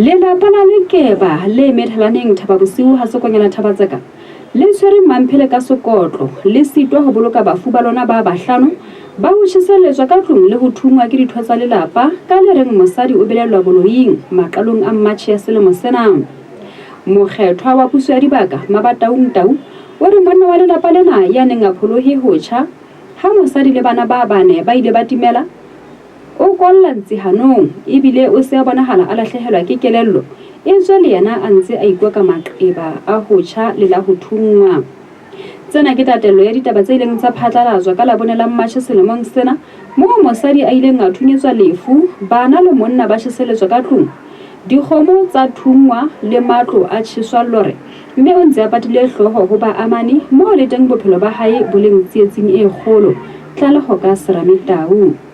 Lelapa la Lekeba le Methelaneng Thababosiu ha Sokonyana Thabatseka le tshwere Mamphele ka sekotlo, le sitwa ho boloka bafu ba lona ba bahlano ba ho tjheselletswa ka tlung le ho thunngwa ke ditho tsa lelapa ka le reng mosadi o belellwa boloing maqalong a Mmatjhe ya selemo sena. Mokgethwa wa puso ya dibaka, Mabataung Tau, o re monna wa lelapa lena ya neng a pholohe ho tjha ha mosadi le bana ba bane ba ile ba timela, O kolla ntsi hanong ebile o se a bonahala a lahlehelwa ke kelello, etswe le yena a ntse a ikoka maqeba a ho tjha le la ho thunngwa. Tsena ke tatello ya ditaba tse ileng tsa phatlalatswa ka Labone la Mmatjhe selemong sena, moo mosadi a ileng a thunyetswa lefu, bana le monna ba tjheseletswa ka tlung, dikgomo tsa thunngwa le matlo a tjheswa lore, mme o ntse a patile hlooho ho baamani moo le teng bophelo ba hae bo leng tsietsing e kgolo. Tlaleho ka Serame Tau.